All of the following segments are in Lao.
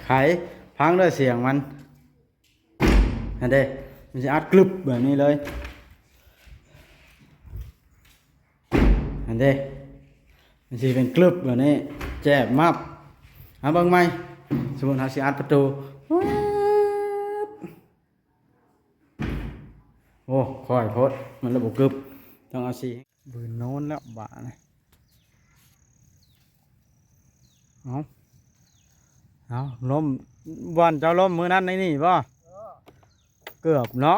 ໄຂ ຟັງເດີສຽງມັນ ຫັ້ນເດ້ ມັນຊິອັດກຶບແບບນີ້ເລີຍ ຫັ້ນເດ້ ມັນຊິເປັນກຶບແບບນີ້ ແຈບມັບ ເອົາເບິ່ງໃໝ່ ສົມມຸດເຮົາຊິອັດປະຕູ ໂອ້ ຄ່ອຍໂພດ ມັນລະບໍ່ກຶບ ຕ້ອງເອົາສີ ບືນໂນນແລ້ວບາດນີ້ ເອົາ ເອົາ ລົ້ມ ບ່ອນເຈົ້າລົ້ມມື້ນັ້ນໃນນີ້ບໍ່? ເອີ ເກືອບເນາະ.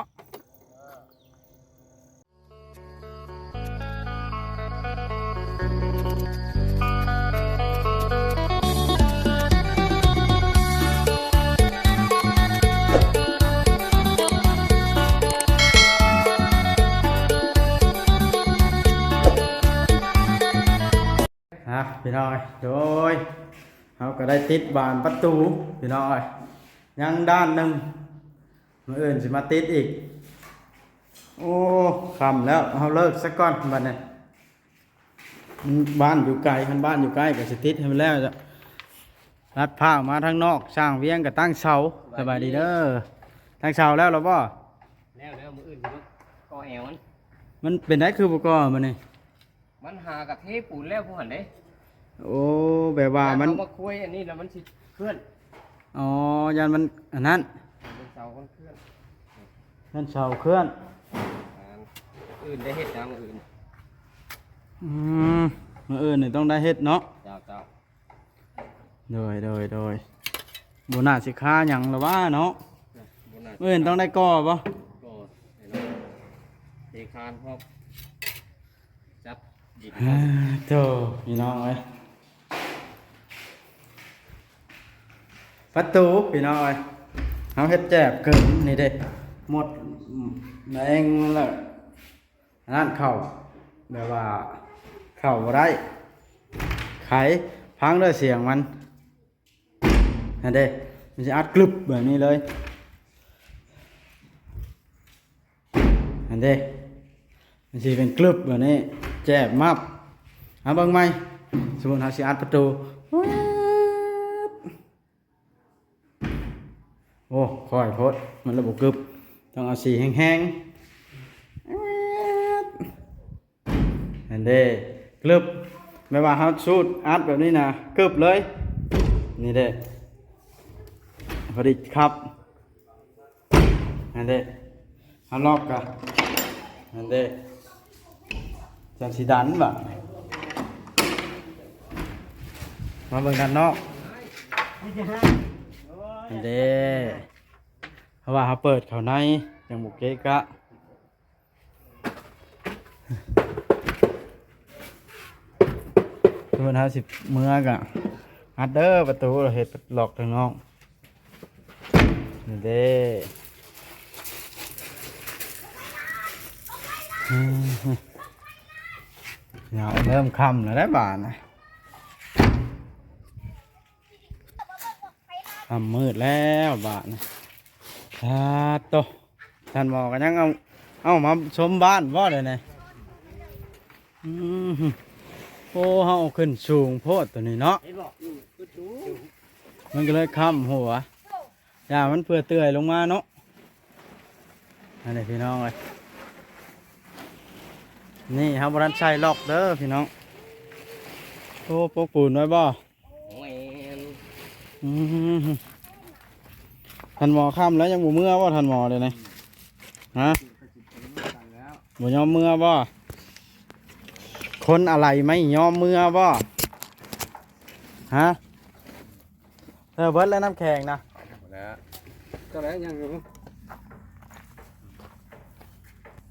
ອ່ະ ພີ່ນ້ອງເອີຍ ໂດຍ ເຮົາກໍໄດ້ຕິດບານປະຕູ ພີ່ນ້ອງເອີຍ ຍັງດ້ານໜຶ່ງ ມື້ອື່ນຊິມາຕິດອີກ. ໂອ້ ຄ່ຳແລ້ວ ເຮົາເລີກຊະກ່ອນບັດນີ້ ບ້ານຢູ່ໄກ ຄັນບ້ານຢູ່ໃກ້ກໍຊິຕິດໃຫ້ມັນແລ້ວ. ລັດພ້າວມາທາງນອກ ຊ່າງວຽງກໍຕັ້ງເສົາ. ສະບາຍດີເດີ ຕັ້ງເສົາແລ້ວລະບໍ່? ແລ້ວ ແລ້ວ ມື້ອື່ນຊິມາກໍ່ແອວມັນ. ມັນເປັນໄດ ຄືບໍ່ກໍ່ມື້ນີ້? ມັນຫາກະເທປູນແລ້ວຜູ້ຫັ້ນເດ້. ໂອ້ ແບບວ່າມັນ ເອົາມາຄຸຍອັນນີ້ແລ້ວມັນຊິເຄື່ອນ. ອໍ ຢ້ານມັນອັນນັ້ນ ເປັນເສົາມັນເຄື່ອນ ຢ້ານເສົາເຄື່ອນ. ອ່າ ມື້ອື່ນໄດ້ເຮັດນະ ມື້ອື່ນ. ອືມ ມື້ອື່ນນີ້ຕ້ອງໄດ້ເຮັດເນາະ. ເຈົ້າ ເຈົ້າ. ໂດຍ ໂດຍ ໂດຍ ບໍ່ໜ້າຊິຄາຫຍັງລະຫວາເນາະ. ບໍ່ໜ້າ ມື້ອື່ນຕ້ອງໄດ້ກໍ່ບໍ່? ກໍ່ແນ່ນອນ ເທຄານພ້ອມ ຈັດດິນ. ໂທ້ ພີ່ນ້ອງເອີຍ ປະຕູ ພີ່ນ້ອງເອີຍ ເຮົາເຮັດແຈບເກີນນີ້ເດ້ ໝົດແມງແລ້ວ. ອັນນັ້ນເຂົ້າ ແບບວ່າເຂົ້າບໍ່ໄດ້ ໄຂ ຟັງເດີສຽງມັນ ຫັ້ນເດ້ ມັນຊິອັດກຶບແບບນີ້ເລີຍ ຫັ້ນເດ້ ມັນຊິເປັນກຶບແບບນີ້ ແຈບມັບ. ເອົາເບິ່ງໃໝ່ ສົມມຸດເຮົາຊິອັດປະຕູ ໂອ້ ຄ່ອຍໂພດ ມັນລະບໍ່ກຶບ ຕ້ອງເອົາສີແຮງໆ ຫັ້ນເດ້ ກຶບ ແບບວ່າເຮົາສູດອັດແບບນີ້ນະ ກຶບເລີຍ ນີ້ເດ້ ພໍດີຄັບ. ຫັ້ນເດ້ ເຮົາລັອກກະ ຫັ້ນເດ້ ຈັ່ງຊິດັນບາດ ມາເບິ່ງດ້ານນອກ ຫັ້ນເດ້ ເພາະວ່າເຮົາເປີດເຂົ້າໃນ ຈັ່ງບໍ່ເກະກະ. ສົມມຸດເຮົາຊິເມືອກະ ອັດເດີປະຕູ ເຮັດລັອກທາງນອກ ນີ້ເດ້ ເລີ່ມຄ່ຳແລ້ວໄດ໋ບາດນະ ຄ່ຳມືດແລ້ວບາດນະ ສາໂຕ. ທ່ານໝໍກໍຍັງເອົາ ເອົາມາຊົມບ້ານບໍ່ເດນີ້? ອືມ ໂອ້ ເຮົາເອົາຂຶ້ນສູງໂພດໂຕນີ້ເນາະ ມັນກໍເລີຍຄ້ຳຫົວ ຢ່າມັນເຜື່ອເປື່ອຍລົງມາເນາະ. ອັນນີ້ພີ່ນ້ອງເອີຍ ນີ້ເຮົາບໍ່ທັນໃສ່ລັອກເດີພີ່ນ້ອງ. ໂອ້ ໂປະປູນໄວ້ບໍ່? ແມ່ນ ອືມ ທ່ານໝໍຄ່ຳແລ້ວຍັງບໍ່ເມືອບໍ່ທ່ານໝໍເດນີ້? ຮະ ບໍ່ຍອມເມືອບໍ່? ຄົນອາໄລໄມ່ຍອມເມືອບໍ່? ຮະ ເອີ ເບິດແລ້ວນ້ຳແຂງນະ ເບິດແລ້ວ ເຈົ້າແລ້ວຍັງຢູ່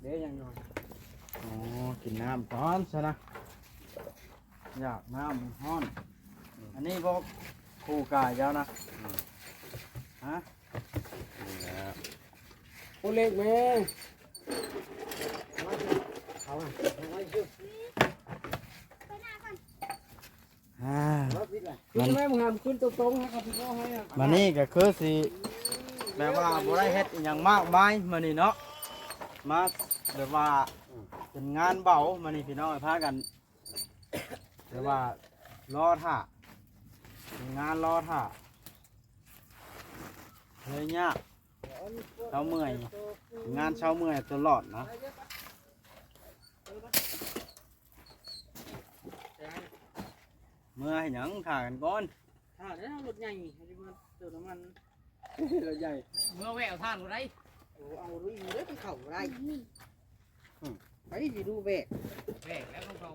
ເດ້ຍັງຢູ່ ອໍ ກິນນ້ຳກ່ອນຊະນະ. ຢາກນ້ຳມັນຮ້ອນ ອັນນີ້ບໍ່ ຄູ່ກາຍເຈົ້ານະ ຮະ ນີ້ແຫຼະ ຜູ້ເລັກແມ່ ເອົາ ເອົາໄວ້ຢູ່ ອ່າ ມັນ ແມ່ ມຶງຫາມຂຶ້ນຕົງໆ ໃຫ້ເຂົາຊິບໍ່ໃຫ້ ມານີ້ກໍຄືຊິ ແບບວ່າບໍ່ໄດ້ເຮັດອີ່ຫຍັງມາກມາຍມື້ນີ້ເນາະ ມາແບບວ່າເປັນງານເບົາມື້ນີ້ ພີ່ນ້ອງ ພາກັນ ແຕ່ວ່າລໍຖ້າ ງານລໍຖ້າ ເລີຍຍາກ ເຊົາເມື່ອຍ ງານເຊົາເມື່ອຍຕະຫຼອດນະ. ເມື່ອເຮັດຫຍັງ? ຖ້າກັນກ່ອນ ຖ້າແລ້ວ ລົດໃຫຍ່ ເຮົາຊິມາເຕີມນ້ຳມັນ ລົດໃຫຍ່ ເມື່ອແວ່ເອົາຖ່ານບໍ່ໄດ້. ໂອ້ ເອົາລຸຍເດີ ໄປເຂົ້າບໍ່ໄດ້. ໄປຊິດູແບກ ແບກແລ້ວຂອງເຂົາ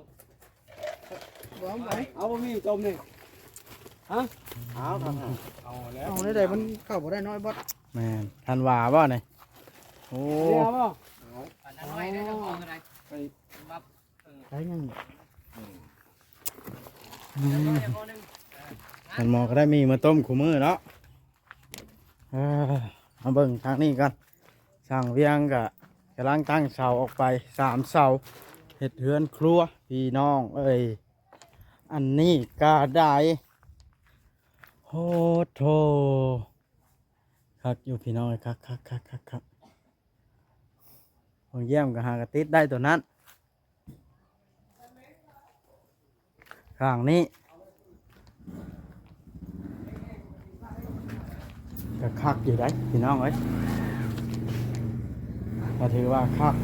ບໍ່ເອົາໄປ ເອົາບໍ່ມີຕົ້ມນີ້ ຮະ ເອົາ ເອົາແລ້ວ ເອົາໄດ້ໃດ ມັນເຂົ້າບໍ່ໄດ້ນ້ອຍບອດ. ແມ່ນ ທັນວ່າບໍ່ນີ້? ໂອ້ ເອົາບໍ່? ເອົາ ອັນນ້ອຍໄດ້ ເຈົ້າຂອງກໍໄດ້ ໄປ ໄດ້ຍັງ ອືມ ທ່ານໝໍກໍໄດ້ມີມາຕົ້ມຄູ່ມື້ເນາະ. ເອີ ມາເບິ່ງທາງນີ້ກ່ອນ ຊ່າງວຽງກໍກຳລັງຕັ້ງເສົາອອກໄປສາມເສົາ ເຮັດເຮືອນຄົວພີ່ນ້ອງເອີຍ. ອັນນີ້ກໍໄດ້ ໂອ້ໂທ້ ຄັກຢູ່ພີ່ນ້ອງເອີຍ ຄັກໆໆໆໆ. ເບິ່ງຢ້ຽມກໍຫາກະຕິດໄດ້ຕົວນັ້ນ ຂ້າງນີ້ ກໍຄັກຢູ່ໄດ໋ພີ່ນ້ອງເອີຍ ກໍຖືວ່າຄັກ.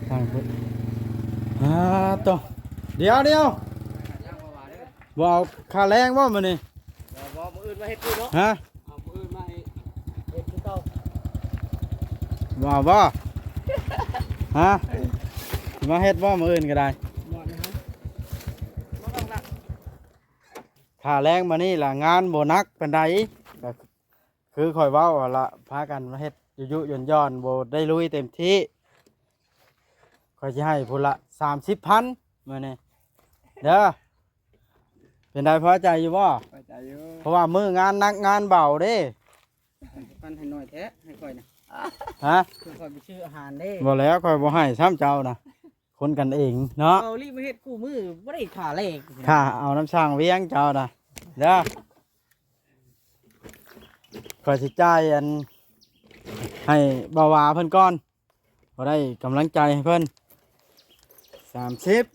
ທາງພຸ້ນ ອາ ໂຕ ດຽວໆ ບໍ່ເອົາຄ່າແລງບໍ່ມື້ນີ້? ບໍ່ ມື້ອື່ນມາເຮັດຄືເນາະ ຮະ? ເອົາມື້ອື່ນມາເຮັດຄືເກົ່າ ບໍ່ເອົາບໍ່? ຮະ? ມາເຮັດບໍ່ມື້ອື່ນກໍໄດ້? ບໍ່ນະ ບໍ່ຕ້ອງລະ ຄ່າແລງມື້ນີ້ລະ ງານບໍ່ໜັກປານໃດ ກໍຄືຂ້ອຍເວົ້າຫັ້ນລະ ພາກັນມາເຮັດຍຸໆຢ່ອນໆ ບໍ່ໄດ້ລຸຍເຕັມທີ່ ຂ້ອຍຊິໃຫ້ຜູ້ລະສາມສິບພັນມື້ນີ້ເດີ. ເປັນໃດພໍໃຈຢູ່ບໍ່? ພໍໃຈຢູ່ ເພາະວ່າມື້ງານໜັກງານເບົາເດ້. ປັນໃຫ້ໜ້ອຍແທ້ໃຫ້ຂ້ອຍນະ ຮະ? ຄືຂ້ອຍໄປຊື້ອາຫານເດ້. ບໍ່ແລ້ວ ຂ້ອຍບໍ່ໃຫ້ຊ້ຳເຈົ້ານະ ຄົນກັນເອງເນາະ. ເອົາລີ້ມາເຮັດຄູ່ມື້ບໍ່ໄດ້ຄ່າແລງ ຄ່າເອົານຳຊ່າງວຽງເຈົ້ານະເດີ. ຂ້ອຍຊິຈ່າຍອັນ ໃຫ້ບ່າວຫວາເພິ່ນກ່ອນ ພໍໄດ້ກຳລັງໃຈໃຫ້ເພິ່ນ ສາມສິບ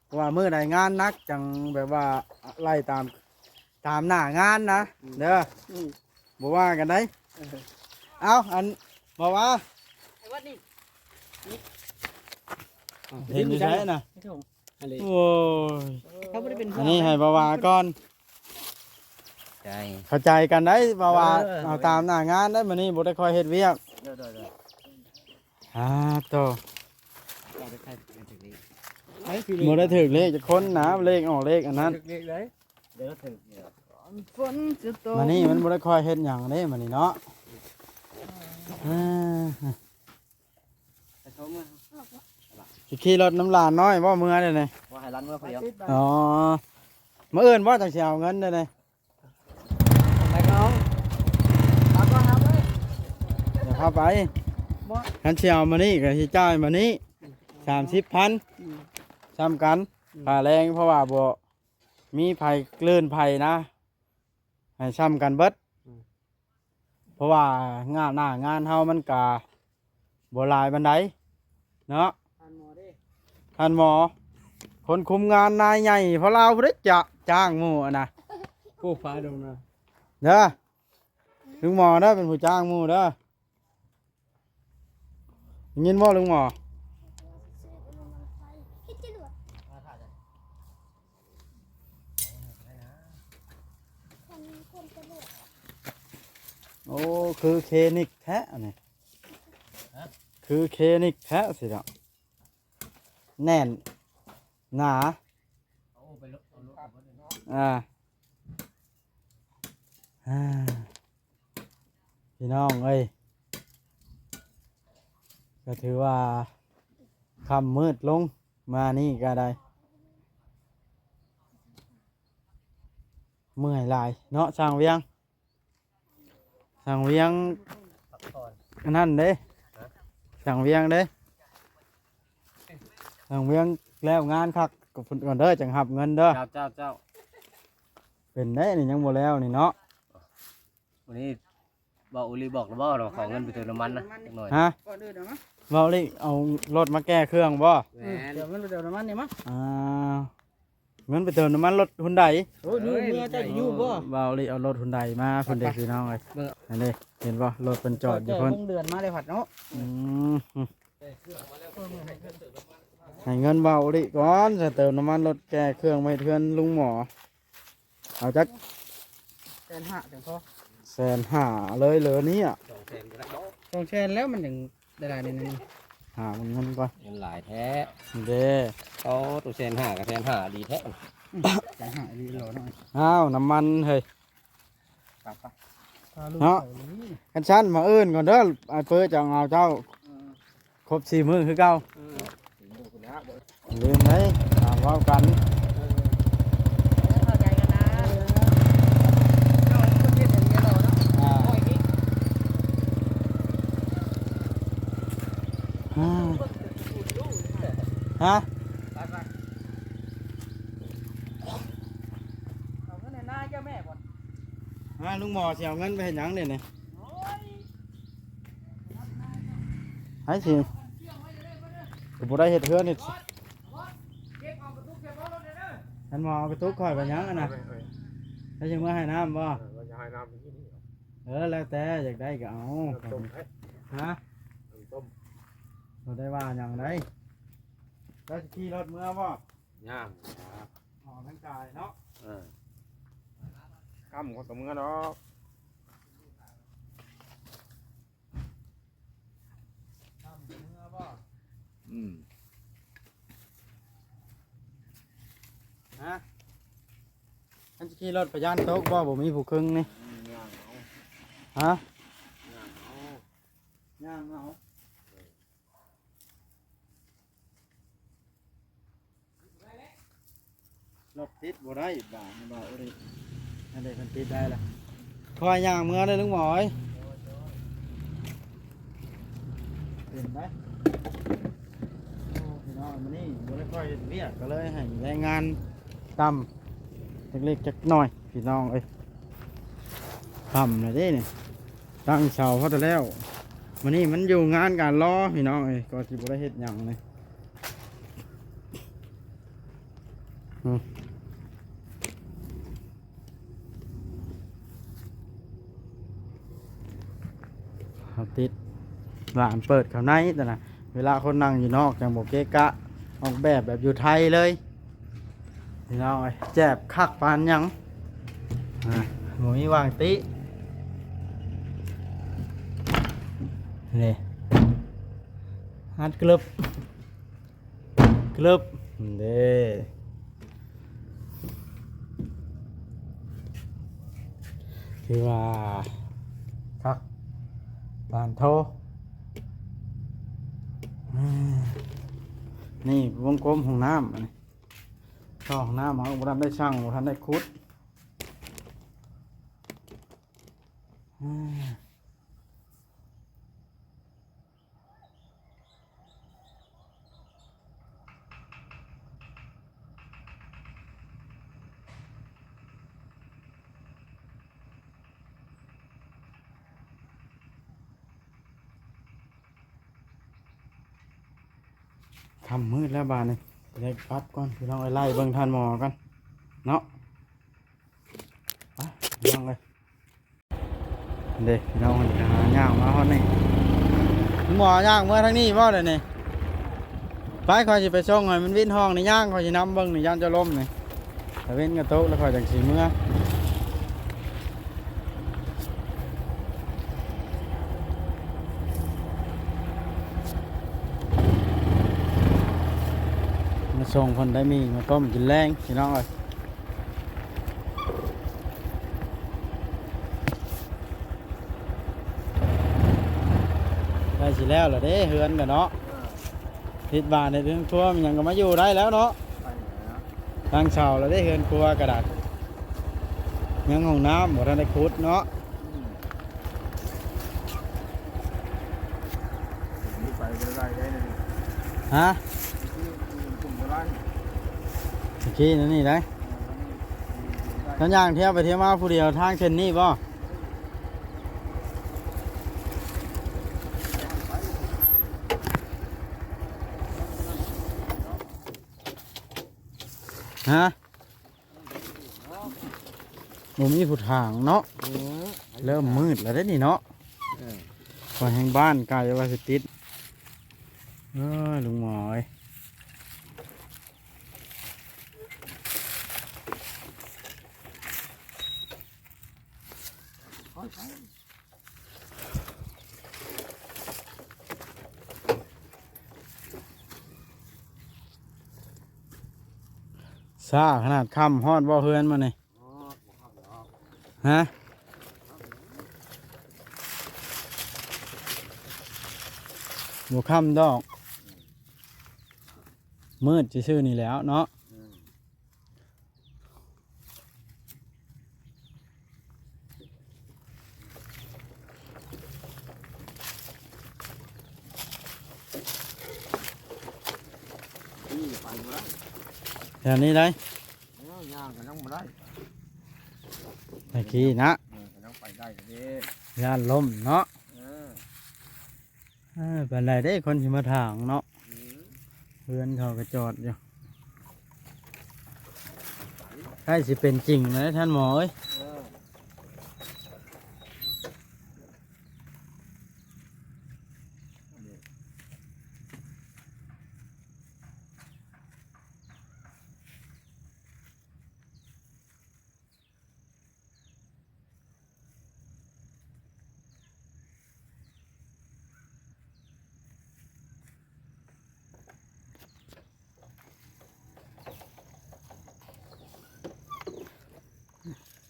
ເພາະວ່າມື້ໃດງານໜັກຈັ່ງແບບວ່າໄລ່ຕາມ ຕາມໜ້າງານນະ ອືມ ເດີ ອືມ ບໍ່ວ່າກັນໃດ໋. ເອີ ເອົາ ອັນ ບ່າວຫວາ ໄອ້ວັດນີ້ ເຫັນຢູ່ໃສນະ? ໃນຖົງ ອັນນີ້ ໂອ້ຍ ເຂົາບໍ່ໄດ້ເປັນ ອັນນີ້ໃຫ້ບ່າວຫວາກ່ອນ ໃຈ ເຂົ້າໃຈກັນໄດ໋ ບ່າວຫວາ ເອີ ເອົາຕາມໜ້າງານໄດ໋ ມື້ນີ້ບໍ່ໄດ້ຄ່ອຍເຮັດວຽກ ໂດຍໆໆ ອາ ໂຕ ບໍ່ໄດ້ຖືກເລກຈັກຄົນນະ ເລກອອກເລກອັນນັ້ນ ຖືກເລກໄດ໋ ເດີ ຖືກເລກ ຝົນຈະຕົກ ມື້ນີ້ມັນບໍ່ໄດ້ຄ່ອຍເຮັດຫຍັງເດ້ ມື້ນີ້ເນາະ ເອີ ໄປໂທເມືອ ຊິຂີ່ລົດນຳຫຼານນ້ອຍບໍ່ເມືອເດນີ້? ບໍ່ ໃຫ້ຫຼານເມືອຜູ້ດຽວ ອໍ ມື້ອື່ນບໍ່ຈັ່ງຊິເອົາເງິນເດນີ້? ໄປເຂົາ ເອົາກ່ອນ ເອົາໄປ ດຽວພາໄປ ບໍ່ ຄັນຊິເອົາມື້ນີ້ກໍຊິຈ່າຍມື້ນີ້ ອືມ ສາມສິບພັນ ອືມ ສ່ຳກັນ ອືມ ຄ່າແລງ ເພາະວ່າບໍ່ມີໃຜເກີນໃຜນະ ໃຫ້ສ່ຳກັນເບິດ ອືມ ເພາະວ່າງານ ໜ້າງານເຮົາມັນກະບໍ່ຫຼາຍປານໃດເນາະ ທ່ານໝໍເດ້ ທ່ານໝໍ ຄົນຄຸມງານນາຍໃຫຍ່ພະລາວຜູ້ໃດຈະຈ້າງໝູ່ຫັ້ນນະ ໂອ້ ຟ້າດົງນະ ເດີ ລຸງໝໍເດີ ເປັນຜູ້ຈ້າງໝູ່ເດີ. ໄດ້ຍິນບໍ່ລຸງໝໍ? ໂອ້ ຄືເຄນິກແທ້ອັນນີ້ ຄືເຄນິກແທ້ຊິເນາະ ແໜ້ນໜາ ອ່າ ອ່າ ພີ່ນ້ອງເອີຍ ກໍຖືວ່າຄ່ຳມືດລົງມານີ້ກໍໄດ້ ເມື່ອຍຫຼາຍເນາະ ຊ່າງວຽງ ຊ່າງວຽງ ພັກຜ່ອນ ອັນນັ້ນເດ້ ຮະ ຊ່າງວຽງເດ້ ຊ່າງວຽງແລ້ວງານຄັກ ກໍພຸ້ນກ່ອນເດີ ຈັ່ງຮັບເງິນເດີ ເຈົ້າ ເຈົ້າ ເຈົ້າ ເປັນໄດ໋ນີ້ ຍັງບໍ່ແລ້ວນີ້ເນາະ ວັນນີ້ ບໍ່ ອຸລິບອກແລ້ວບໍ່ ວ່າຂໍເງິນໄປເຕີມນ້ຳມັນນະ ເຕີມນ້ຳມັນ ຈັກໜ້ອຍ ຮະ ກ່ອນອື່ນເອົາມາ ເວົ້າລິ ເອົາລົດມາແກ້ເຄື່ອງບໍ່ ແມ່ນ ເອີ ດຽວມັນໄປເຕີມນ້ຳມັນນີ້ມາ ອ່າ ເງິນໄປເຕີມນ້ຳມັນລົດຮຸນໄດ. ໂອ້ຍ ເອີຍ ເມືອເຈົ້າຢູ່ບໍ່? ບ່າວລິເອົາລົດຮຸນໄດມາພຸ້ນເດ້ ໄປ ພີ່ນ້ອງເອີຍ. ເບິ່ງ ອັນນີ້ເຫັນບໍ່? ລົດເພິ່ນຈອດຢູ່ພຸ້ນ ແຕ່ຫົກເດືອນມາໄດ້ພັດເນາະ. ອືມ ໃຫ້ເງິນບ່າວລິກ່ອນ ຈະເຕີມນ້ຳມັນລົດແກ່ເຄື່ອງໄປເຮືອນລຸງໝໍ. ເອົາຈັກ ແສນຫ້າ ຈັ່ງພໍ ແສນຫ້າ ເລີຍເລີນີ້ອະ. ສອງແສນບໍ່ໄດ້ບໍ່? ສອງແສນແລ້ວມັນຈັ່ງໄດ້ຫຼາຍແນວນີ້. ຫາເງິນກ່ອນ ເງິນຫຼາຍແທ້ເດ້. ໂອ້ ໂຕແສນຫ້າ ກໍແສນຫ້າດີແທ້. ອືມ ແສນຫ້າດີຫຼໍນ້ອຍ. ອ້າວ ນ້ຳມັນເຮີ້ຍ ໄປໆ ພາລູກ ເນາະ ໄປນີ້. ຄັນຊັ້ນມາເອີ້ນກ່ອນເດີ ອ້າຍເປີຈະເອົາເຈົ້າ. ເອີ ຄົບສີ່ມື້ຄືເກົ່າ. ເອີ ສີ່ມື້ພຸ້ນນະ ລືມໄດ໋ ຕາມເວົ້າກັນ. ເອີ ເຂົ້າໃຈກັນນະ. ເຈົ້າຄົນເຮັດອັນນີ້ເນາະ. ອ່າ ໂອ້ຍ ນີ້ ຮະ? ໄປໆ ເອົາເງິນໃຫ້ນາເຈົ້າແມ່ບໍ່? ຮະ? ລຸງໝໍຊິເອົາເງິນໄປເຮັດຫຍັງເດນີ້? ໂອ້ຍ ໃຜຊິ ກໍບໍ່ໄດ້ເຮັດເຮືອນເຮັດ ທ່ານໝໍເອົາກະຕຸກຂ້ອຍໄປຫຍັງອັນນະ? ເອົາໄປ ເອົາໄປ ແລ້ວຊິເມືອໃຫ້ນ້ຳບໍ່? ເອີ ວ່າຈະໃຫ້ນ້ຳໄປກິນນີ້. ເອີ ແລ້ວແຕ່ຢາກໄດ້ກໍເອົາ. ນ້ຳຕົ້ມເດ້. ຮະ? ນ້ຳຕົ້ມ. ບໍ່ໄດ້ວ່າຫຍັງໃດ໋. ແລ້ວຊິຂີ່ລົດເມືອບໍ່? ຍ່າງ ອອກກຳລັງກາຍເນາະ. ເອີ ຄ່ຳກໍເມືອດອກ. ຄ່ຳເມືອບໍ່? ອືມ ຮະ? ອັນຊິຂີ່ລົດໄປຢ້ານຕົກບໍ່? ບໍ່ມີຜູ້ຄຶງນີ້. ອືມ ຍ່າງເອົາ. ຮະ? ຍ່າງເອົາ ຍ່າງເອົາ. ລົດຕິດບໍ່ໄດ້ບາດນີ້ ບ່າວໂອລິ. ອັນໃດເພິ່ນຕິດໄດ້ລະ ຄ່ອຍຍ່າງເມືອເດີລຸງໝອຍ. ເປັນໄດ? ໂອ້ ພີ່ນ້ອງ ມື້ນີ້ບໍ່ໄດ້ຄ່ອຍເຮັດວຽກ ກໍເລີຍໃຫ້ແຮງງານຕ່ຳຈັກເລັກຈັກໜ້ອຍ ພີ່ນ້ອງເອີຍ. ຄ່ຳແລ້ວເດ້ນີ້ ຕັ້ງເສົາພໍແລ້ວ. ມື້ນີ້ມັນຢູ່ງານການລໍ ພີ່ນ້ອງເອີຍ ກໍຊິບໍ່ໄດ້ເຮັດຫຍັງນີ້. ອືມ ເຮົາຕິດບານເປີດເຂົ້າໃນ ແຕ່ນະ ເວລາຄົນນັ່ງຢູ່ນອກຈັ່ງບໍ່ເກະກະ ອອກແບບແບບຢູ່ໄທເລີຍ. ພີ່ນ້ອງເອີຍ ແຈບຄັກປານຫຍັງ. ອ່າ ບໍ່ມີຫວ່າງຕິ ນີ້ ຮັດກະລຶບ ກະລຶບ ເດ້. ຄືວ່າຄັກປານໂທ. ນີ້ວົງກົມຫ້ອງນ້ຳ ອັນນີ້ ເຂົ້າຫ້ອງນ້ຳ ເຮົາບໍ່ທັນໄດ້ສ້າງ ບໍ່ທັນໄດ້ຂຸດ. ຄ່ຳມືດແລ້ວບາດນີ້ ໄດ້ປັບກ່ອນ ພີ່ນ້ອງເອີຍ. ໄລ່ເບິ່ງທ່ານໝໍກ່ອນເນາະ ໄປ ພີ່ນ້ອງເອີຍ. ເດ້ ພີ່ນ້ອງ ເພິ່ນກໍຫາຍ່າງມາຮອດນີ້. ໝໍຍ່າງເມືອທາງນີ້ບໍ່ດຽວນີ້? ໄປ ຂ້ອຍຊິໄປສົ່ງໃຫ້ມັນວິນຫ້ອງນີ້ ຍ່າງ ຂ້ອຍຊິນຳເບິ່ງນີ້ ຢ້ານເຈົ້າລົ້ມນີ້. ຕາເວັນກໍຕົກແລ້ວ ຂ້ອຍຈັ່ງຊິເມືອ. ມາສົ່ງເພິ່ນໄດ້ໝີ່ມາຕົ້ມກິນແລງ ພີ່ນ້ອງເອີຍ. ໃກ້ຊິແລ້ວລະເດ້ ເຮືອນກໍເນາະ. ເອີ ເຮັດບ້ານເຮັດເຮືອນຄົວມັນຫຍັງກໍມາຢູ່ໄດ້ແລ້ວເນາະ. ໃຊ່ແລ້ວ ຕັ້ງເສົາລະເດ້ ເຮືອນຄົວກໍໄດ້ ຍັງຫ້ອງນ້ຳບໍ່ທັນໄດ້ຂຸດເນາະ. ອືມ ນີ້ໄປບໍ່ໄດ້ໄດ໋ນີ້. ຮະ? ນີ້ ນີ້ ນີ້ ນີ້ ນີ້ໄດ໋. ເອີ ນີ້ ນີ້ໄດ້. ເຈົ້າຍ່າງທ່ຽວໄປທ່ຽວມາຜູ້ດຽວທາງເສັ້ນນີ້ບໍ່? ຮະ? ບໍ່ມີຜູ້ຖາງເນາະ. ເອີ ເລີ່ມມືດແລ້ວເດ້ນີ້ເນາະ. ເອີ ຂ້ອຍແຮ່ງບ້ານກາຍວ່າຊິຕິດ. ເອີ ລຸງໝໍເອີຍ ຊ້າຂະໜາດ. ຄ່ຳຮອດບໍ່ເຮືອນມື້ນີ້? ຮະ? ບໍ່ຄ່ຳດອກ ມືດຊື່ໆນີ້ແຫຼ້ວເນາະ. ໄປບໍ່ໄດ້ ແຖວນີ້ໄດ໋. ເອີ ຍ່າງກໍຍັງບໍ່ໄດ້ ໄປຂີ່ນະ. ເອີ ກໍຍັງໄປໄດ້ເດ້ ຢ້ານລົ້ມເນາະ. ເອີ ເອີ ປານໃດເດ້ຄົນຊິມາຖາງເນາະ. ອືມ ເຮືອນເຂົາກໍຈອດຢູ່ ໃກ້ຊິເປັນຈິງແລ້ວທ່ານໝໍເອີຍ. ເອີ.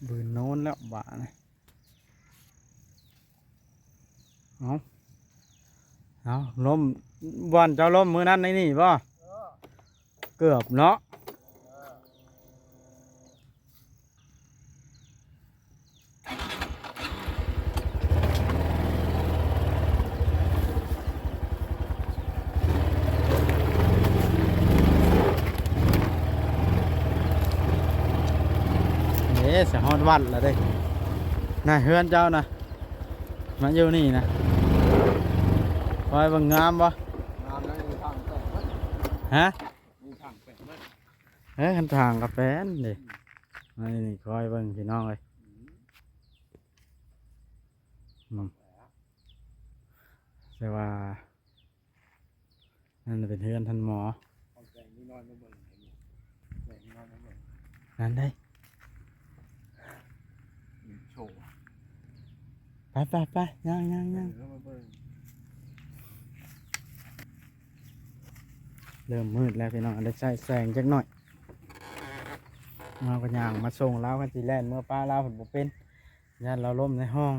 ບືນໂນນແລ້ວບາດນີ້. ເອົາ ເອົາ ລົ້ມ ບ່ອນເຈົ້າລົ້ມມື້ນັ້ນໃນນີ້ບໍ່? ເອີ ເກືອບເນາະ. ເອີ ເດ້ ຊິຮອດວັດແລ້ວເດ້ ນະ ເຮືອນເຈົ້ານະ. ມາຢູ່ນີ້ນະ ຄອຍເບິ່ງງາມບໍ່? ງາມນະ ມີທາງແປະເບິດ. ຮະ? ມີທາງແປະເບິດ. ເອີ ຄັນທາງກໍແປນເດ້. ອືມ ນີ້ ນີ້ ຄອຍເບິ່ງພີ່ນ້ອງເອີຍ. ອືມ ອືມ ແຕ່ວ່າ ນັ້ນເປັນເຮືອນທ່ານໝໍ. ເອົາແສງນິດໜ້ອຍມາເບິ່ງ ແສງນິດໜ້ອຍມາເບິ່ງ ນັ້ນໄດ໋. ໂຊ ໄປໆໆ ຍ່າງໆໆ ເອີ ມາເບິ່ງ. ເລີ່ມມືດແລ້ວພີ່ນ້ອງ ໄດ້ໃຊ້ແສງຈັກໜ້ອຍ. ເຮົາກໍຍ່າງມາສົ່ງລາວ ຄັນຊິແລ່ນເມືອປະລາວ ເພິ່ນບໍ່ເປັນ ຢ້ານລາວລົ້ມໃນຫ້ອງ.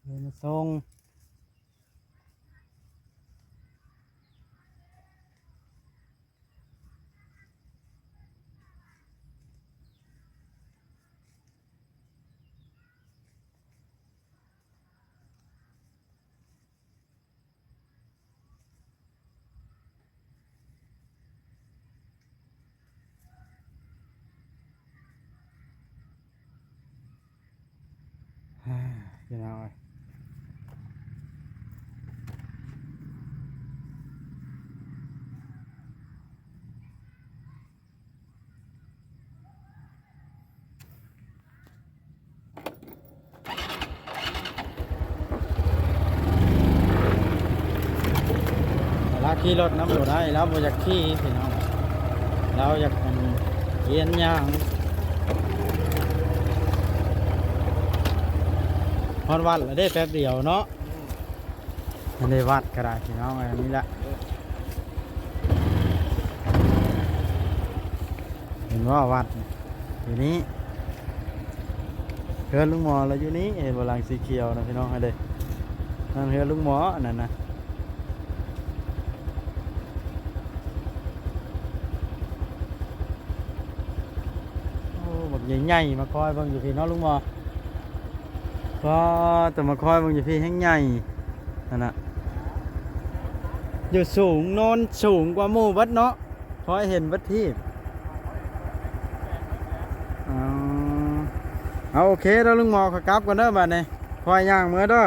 ເດີນມາສົ່ງ. ພີ່ນ້ອງເອີຍ ລາວຂີ່ລົດນຳບໍ່ໄດ້ ລາວບໍ່ຢາກຂີ່ພີ່ນ້ອງ ລາວຢາກ ອັນ ຮຽນຍ່າງ. ຮອດວັດແລ້ວເດ້ ແປັບດຽວເນາະ. ອັນນີ້ວັດກໍໄດ້ພີ່ນ້ອງເອີຍ ອັນນີ້ແຫຼະ ເຫັນບໍ່ ວັດຢູ່ນີ້ ເຮືອນລຸງໝໍລະຢູ່ນີ້ ເຫັນບໍ່ ຫຼັງສີຂຽວນະພີ່ນ້ອງເອີຍ ນັ້ນເຮືອນລຸງໝໍ ອັນນັ້ນນະ. ໂອ້ ບັກໃຫຍ່ໆ ມາຄອຍເບິ່ງຢູ່ພີ້ເນາະລຸງໝໍ. ກໍແຕ່ມາຄອຍເບິ່ງຢູ່ພີ້ແຮ່ງໃຫຍ່ຫັ້ນນະ ຢູ່ສູງ ໂນນສູງກວ່າໝູ່ເບິດເນາະ ຄອຍເຫັນເບິດທີບ. ອໍ ເອົາ ໂອເຄເດີລຸງໝໍ ຂ້ອຍກັບກ່ອນເດີບາດນີ້ ຂ້ອຍຍ່າງເມືອເດີ.